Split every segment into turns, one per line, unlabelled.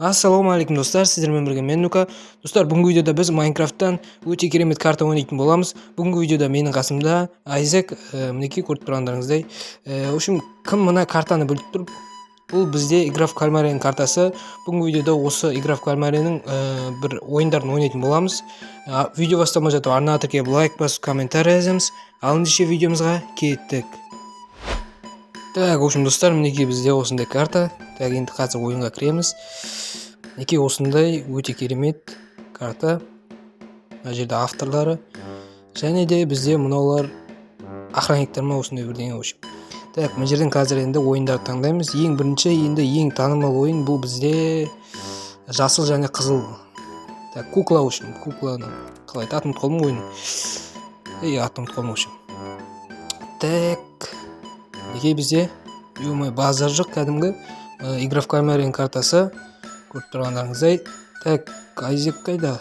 Ассалаумағалейкум, достар! Сіздермен бірге мен, Нука. Достар, бүгінгі видеода біз Майнкрафттан өте керемет карта ойнайтын боламыз. Бүгінгі видеода менің қасымда Айзек, мінекей, көріп тұрғандарыңыздай. В общем, кім мына картаны біліп тұр? Бұл бізде «Игра в кальмареның» картасы. Бүгінгі видеода осы «Игра в кальмареның» бір ойындарын ойнайтын боламыз. Видео бастамай жатып, арнаға тіркеліп, лайк басып, комментарий жазамыз. Ал ендеше видеомызға кеттік. Так, в общем, достар, мінекей, бізде осындай карта. Так, енді қазір ойынға кіреміз. Мінекей, осындай өте керемет карта. Мына жерде авторлары және де бізде мынаулар охранниктар ма, осындай бірдеңе, в общем. Так, мына жерден қазір енді ойындарды таңдаймыз. Ең бірінші, енді ең танымал ойын бұл бізде жасыл және қызыл. Так, кукла, в общем, кукланы қалай аты, атын ұмытып қалдым ғой ойынның. Ей, атын ұмытып қалдым, в общем. Так, мінекей, бізде, ё, базар жоқ, кәдімгі «Игра в кальмареның» картасы, көріп тұрғандарыңыздай. Так, Айзек қайда?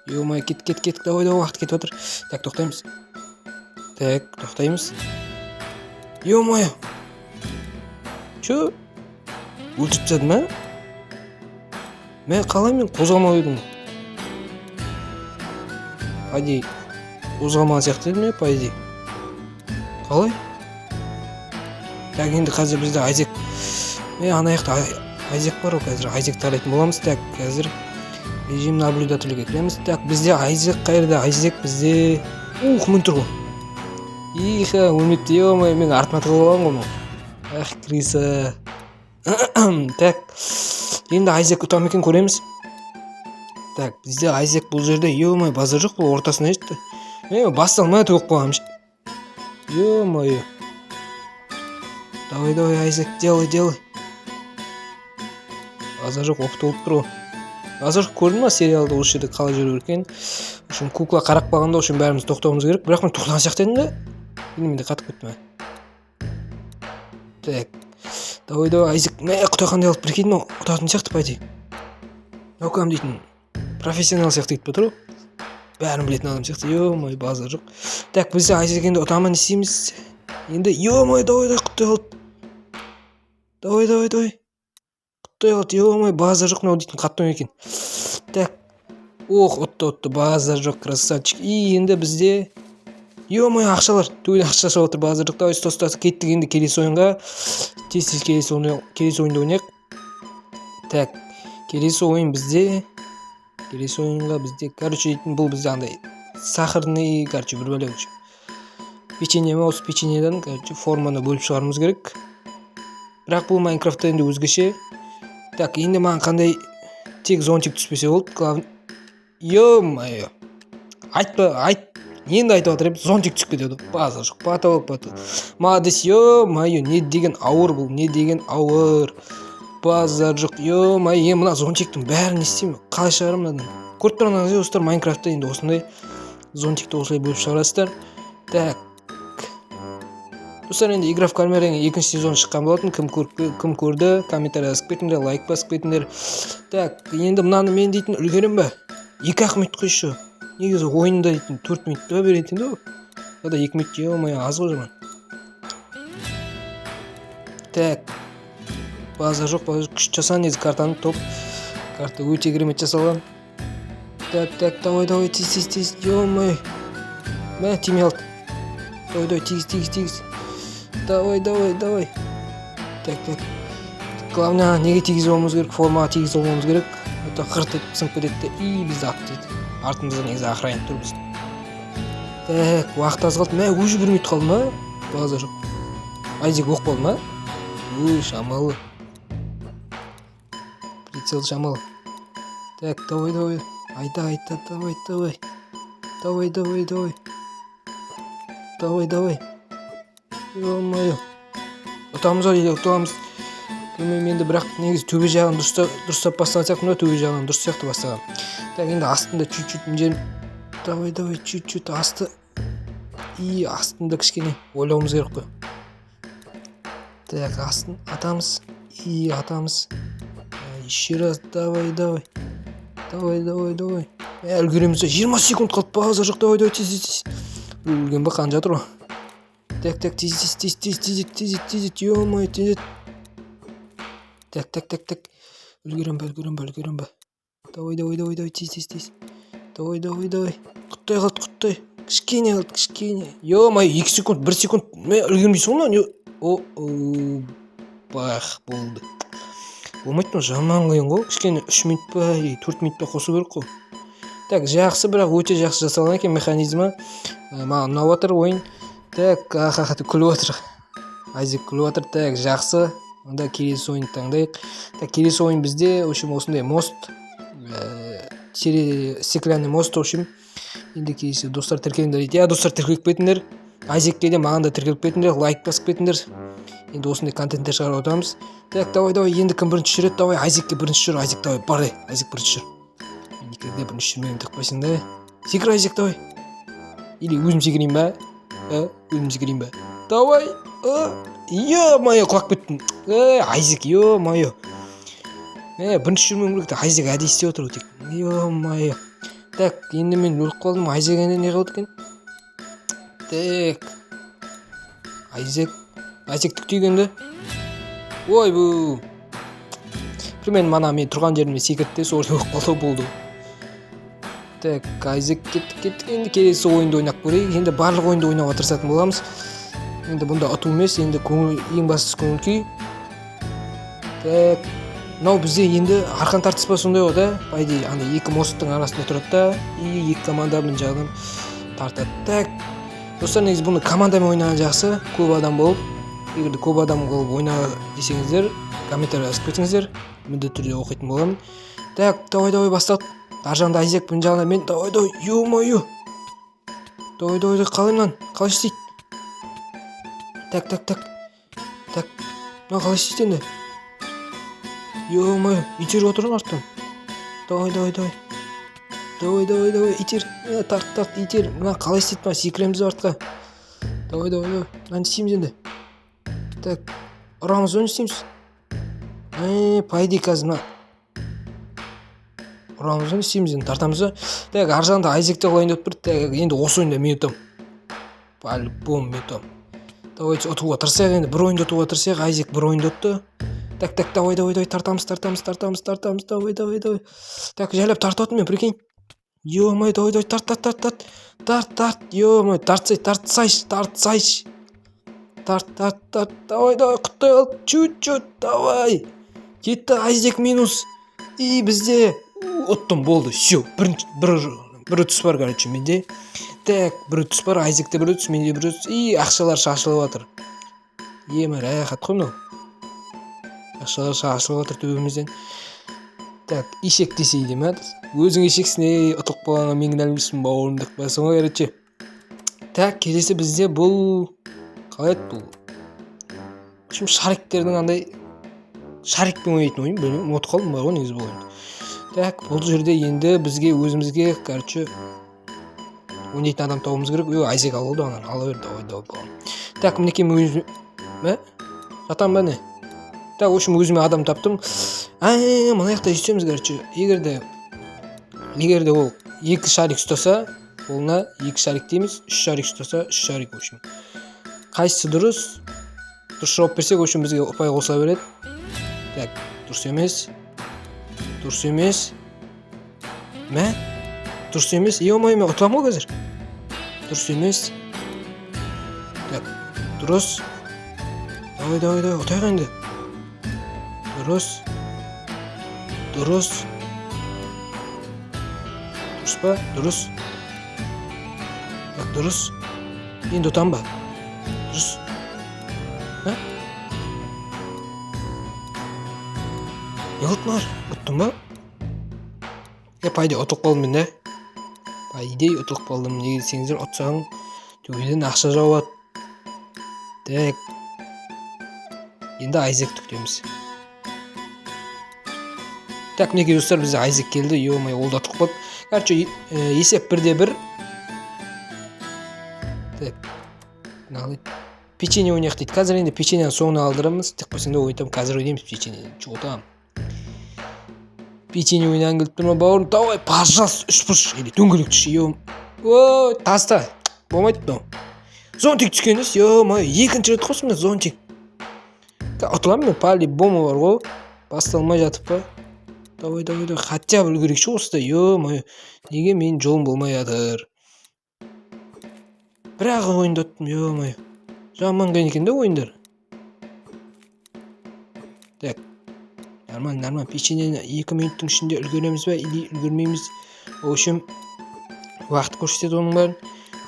Ё, кет, кет, кет, давай, давай, уақыт кетіп жатыр. Так, тоқтаймыз. Так, тоқтаймыз. Ё-моё, че, өлтіріп тастады ма? Мә, қалай мен қозғалмай едім? По идее, қозғалмаған сияқты едім, иә, по идее. Қалай? Так, енді қазір бізде Айзек, е, ана жақта Айзек бар ғой, қазір Айзекті қарайтын боламыз. Так, қазір режим наблюдательге кіреміз. Так, бізде Айзек қайерде? Айзек бізде, ух, міне тұр ғой. Иха, өлмепті. Ё, мен артыма тығылып алған ғой мынау. Ах, крыса. Так, енді Айзек ұта ма екен, көреміз. Так, бізде Айзек бұл жерде. Ё, базар жоқ, бұл ортасына жетті. Е, баста алмай төгіп қойғанмын. Ё-моё, давай, давай, Айзек, делай, делай. Базар жоқ, опыт болып тұр ғой. Базар жоқ, көрдің ба сериалды? Осы жерде қалай жүру керек екенін. В общем, кукла қарап қалғанда, в общем, бәріміз тоқтауымыз керек. Бірақ мен тоқтаған сияқты едім да, енді менде қатып кетті ме? Так, давай, давай, Айзек. Мә, құдай, қандай алып, прикинь, мынау ұтатын сияқты, по идее. Мынау кәдімгі дейтін профессионал сияқты кетіп жатыр ғой, бәрін білетін адам сияқты. Ё-моё, базар жоқ. Так, бізде Айзек енді ұта ма, не істейміз енді? Ё-моё, давай, давай, құттай қалды. Давай, давай, давай, құттай қалды. Ё-моё, базар жоқ, мынау дейтін қатты ойнайды екен. Так, ох, ұтты, ұтты, базар жоқ, красавчик. И енді бізде, ё-моё, ақшалар, төбеден ақша шығып отыр. Базар жоқ, давай, ұста, ұста. Кеттік енді келесі ойынға. Тез, тез келесі ойын, келесі ойынды ойнайық. Так, келесі ойын бізде, келесі ойынға бізде, короче, дейтін бұл бізде андай сахарный, короче, бір бәле, короче, печенье ма. Осы печеньеден, короче, форманы бөліп шығаруымыз керек. Бірақ бұл Майнкрафтта енді өзгеше. Так, енді маған қандай, тек зонтик түспесе болды, главный. Ё-моё, айтпа, айт, енді айтып жатыр едім, зонтик түсіп кетеді. Базар жоқ, потолок, потолок, молодец. Ё-моё, не деген ауыр бұл, не деген ауыр, базар жоқ. Ё-моё, енді мына зонтиктің бәрін не істеймін, қалай шығарамын мынадан? Көріп тұрғандарыңыздай, достар, Майнкрафтта енді осындай зонтикті осылай бөліп шығарасыздар. Так, достар, енді «Игра в кальмареның» екінші сезоны шыққан болатын. Кім көріп, кім көрді, комментарий жазып кетіңдер, лайк басып кетіңдер. Так, енді мынаны мен дейтін үлгеремін ба? 2-ақ минут қой еще. Негізі ойында дейтін 4 минут па беретін еді ғой, да, 2 минут. Ё-моё, аз ғой жаман. Так, базар жоқ, базар жоқ. Күшті жасаған негізі картаны, топ карта, өте керемет жасалған. Так, так, давай, давай, тез, тез, тез. Ё-моё, мә, тимей қалды. Давай, давай, тигіз, тигіз, тигіз, давай, давай, давай. Так, так, главное, неге тигізіп алуымыз керек? Формаға тигізіп алмауымыз керек, а то қырт етіп сынып кетеді де, и бізді атып тастайды. Артымызда негізі охранник тұр біздің. Так, уақыт аз қалды. Мә, уже 1 минут қалды ма? Базар жоқ. Айзек оқып қалды ма? Ой, шамалы прицел, шамалы. Так, давай, давай, айда, айда, давай, давай, давай, давай, давай, давай, давай. Ё-моё, ұтамыз ау или ұтыламыз, білмеймін енді. Бірақ негізі төбе жағын дұрыстап бастаған сияқтымын да, төбе жағынан дұрыс сияқты бастаған. Так, енді астында чуть чуть мына жерін, давай, давай, чуть чуть асты, и астында кішкене ойлауымыз керек қой. Так, астын атамыз и атамыз. Еще раз, давай, давай, давай, давай, давай. Ә, үлгереміз ба? 20 секунд қалды, базар жоқ. Давай, давай, тез, тез, тез. Біреу өлген ба? Қан жатыр ғой. Так, так, тез, тез, тез, тез, тездет, тездет, тездет. Ё-моё, тездет. Так, так, так, так. Үлгерем ба, үлгерем ба, үлгерем ба? Давай, давай, давай, давай, тез, тез, тез, давай, давай, давай. Құттай қалды, құттай, кішкене қалды, кішкене. Ё-моё, 2 секунд, 1 секунд. Мә, үлгермейсің ғой мынау. О, бах, болды. Болмайды мынау, жаман қиын ғой. Кішкене 3 минут па или 4 минут па қосу керек қой. Так, жақсы, бірақ өте жақсы жасалған екен механизмі. Маған ұнап жатыр ойын. Так, ахаха деп күліп жатыр Айзек, күліп жатыр. Так, жақсы, онда келесі ойынды таңдайық. Так, келесі ойын бізде, в общем, осындай мост, стеклянный мост. В общем, енді келесі, достар, тіркеліңдер дейді. Иә, достар, тіркеліп кетіңдер. Айзекке де, маған да тіркеліп кетіңдер, лайк басып кетіңдер. Енді осындай контенттер шығарып отырамыз. Так, давай, давай, енді кім бірінші жүреді? Давай, Айзекке бірінші жүр. Айзек, давай, бар, ей, Айзек, бірінші жүр. Мен никогда бірінші жүрмегенмін деп қойсаң да. Секір, Айзек, давай. Или өзім секірейін ба? А, өзім секірейін ба? Давай. Ё-моё, құлап кеттім. Ей, Айзек, ё-моё, е, бірінші жүрмеуім керек те. Айзек әдейі істеп отыр ғой тек. Ё-моё. Так, енді мен өліп қалдым. Айзек енді не қылады екен? Так, Айзек, Айзек күтейік енді. Ойбу, примерно мана мен тұрған жеріме секірді де, сол жерде өліп қалды ғой, болды. Так, Айзек, кеттік, кеттік. Енді келесі ойынды ойнап көрейік. Енді барлық ойынды ойнауға тырысатын боламыз. Енді бұнда ұту емес, енді көңіл, ең бастысы көңіл күй. Так, мынау бізде енді арқан тартыс па, сондай ғой да, по идее. Андай екі мосттың арасында тұрады да, и екі команда мына жағынан тартады. Так, достар, негізі бұны командамен ойнаған жақсы, көп адам болып. Егер де көп адам болып ойна десеңіздер, комментарий жазып кетіңіздер, міндетті түрде оқитын боламын. Так, давай, давай, басталды. Ар жағында Айзек, мына жағында мен. Давай, давай, ё-моё, давай, давай, давай. Қалай, мынаны қалай істейді? Так, так, так, так, мынау қалай істейді енді? Ё-моё, итеріп отыр ғой арттан. Давай, давай, давай, давай, давай, давай, итер. Тарт, тарт, итер. Мына қалай істейді? Мына секіреміз ба артқа? Давай, давай, давай. Мынаны не істейміз енді? Так, ұрамыз ба, не істейміз? По идее, қазір мына ұрамыз ба, не істейміз енді, тартамыз ба? Так, ар жағында Айзек те құлайын деп тұр. Так, енді осы ойында мен ұтамын, по любому мен ұтамын. Давайте ұтуға тырысайық енді, бір ойында ұтуға тырысайық. Айзек бір ойында ұтты. Так, так, давай, давай, давай, тартамыз, тартамыз, тартамыз, тартамыз. Давай, давай, давай. Так, жайлап тартып жатырмын мен, прикинь. Ё-моё, давай, давай, тарт, тарт, тарт, тарт, тарт, тарт. Ё-моё, тартсай, тартсайшы, тартсайшы, тарт, тарт, тарт. Давай, давай, құттай қалды чуть чуть. Давай, кетті. Айзек минус. И бізде ұттым, болды, все. Бірінші бір ұтыс бар, короче, менде. Так, бір ұтыс бар Айзекте, бір ұтыс, менде бір ұтыс. И ақшалар шашылып жатыр. Емі рахат қой мынау, ақшалар шашылып жатыр төбемізден. Так, ешек десей де ма, өзің ешексің, ей, ұтылып қалғанға мен кінәлі емеспін, бауырым, деп қоясың ғой, короче. Так, келесі бізде бұл қалай еді бұл? В общем, шариктердің, андай шарикпен ойнайтын ойын. Білмеймін, ұмытып қалдым бар ғой негізі бұл ойынды. Так, бұл жерде енді бізге өзімізге, короче, ойнайтын адам табуымыз керек. Ой, Айзек алып алды ананы, ала бер. Давай, давай, бауырым. Так, мінекей, мен өзіме мә жатамын ба, не? Так, в общем, өзіме адам таптым. А, мына жақта өйстеміз, короче. Егер де ол екі шарик ұстаса, қолына екі шарик дейміз, үш шарик ұстаса, үш шарик. В общем, қайсысы дұрыс? Дұрыс жауап берсек, в общем, бізге ұпай қосыла береді. Так, дұрыс емес, дұрыс емес, мә, дұрыс емес. Ё-моё, мен ұтыламын ғой қазір. Дұрыс емес. Так, дұрыс. Давай, давай, давай, ұтайық енді. Дұрыс, дұрыс, дұрыс па? Дұрыс. Так, дұрыс. Енді ұтамын ба? Дұрыс. А, не қылды мыналар? Ұттым ба? Е, по идее, ұтылып қалдым мен да, по идее, ұтылып қалдым. Неге десеңіздер, ұтсаң, төбеден ақша жауады. Так, енді Айзекті күтеміз. Так, мінекей, достар, бізде Айзек келді. Ё-моё, ол да ұтылып қалды. Короче, есеп 1-1. Так, мына печенье ойнайық дейді. Қазір енді печеньені соңына қалдырамыз деп қойсаң да, ойнатамын. Қазір ойнаймыз печенье. Че там, печенье ойнағың келіп тұр ма, бауырым? Давай, пожалуйста, үшбұрыш или дөңгелек түш. Е, ой, таста, болмайды мынау. Зонтик түскен емес. Ё-моё, екінші рет қой сонда зонтик. Ұтыламын мен по любому бар ғой, басталмай жатып па. Давай, давай, давай, хотя бы үлгерейікші осыда. Ё-моё, неге менің жолым болмай жатыр? Бір-ақ ойында ұттым, ё-моё. Жаман қиын екен да ойындар. Так, нормально, нормально. Печеньені 2 минуттың ішінде үлгереміз ба или үлгермейміз? В общем, уақыт көрсетеді оның бәрін.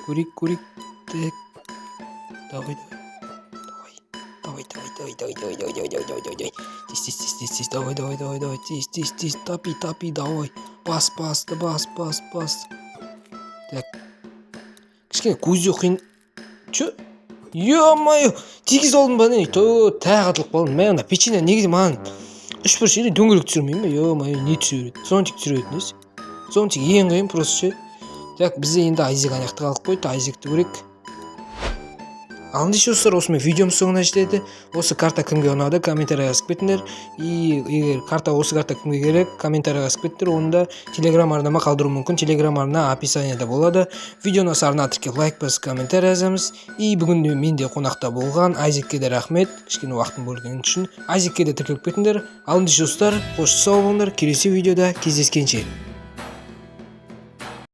Көрейік, көрейік. Так, давай, давай, давай, давай, давай, давай, давай, давай, давай, давай, давай, давай, давай, тез, тез, тез, тез, тез, давай, давай, давай, давай, тез, тез, тез, тапи, тапи, давай, бас, бас, бас, бас, бас. Так, кішкене көзде қиын. Че, ё-моё, тигізіп алдым ба, не? То тағы атылып қалдым. Мә, ана печенье негізі маған үшбұрыш или дөңгелек түсірмеймін ба? Ё-моё, не түсе береді? Зонтик түсіре береді. Несі зонтик? Ең қиын просто ше. Так, бізде енді Айзек ана жақта қалып қойды. Айзекті көрейік. Ал ендеше, достар, осымен видеомыз соңына жетеді. Осы карта кімге ұнады, комментарий жазып кетіңдер. И егер карта, осы карта кімге керек, комментарий жазып кетіңдер. Оны да Телеграм арнама қалдыру мүмкін. Телеграм арна описанияда болады. Видеоны осы арнаға тіркеліп, лайк басып, комментарий жазамыз. И бүгін де менде қонақта болған Айзекке де рахмет, кішкене уақытын бөлгені үшін. Айзекке де тіркеліп кетіңдер. Ал ендеше, достар, қош, сау болыңдар, келесі видеода кездескенше.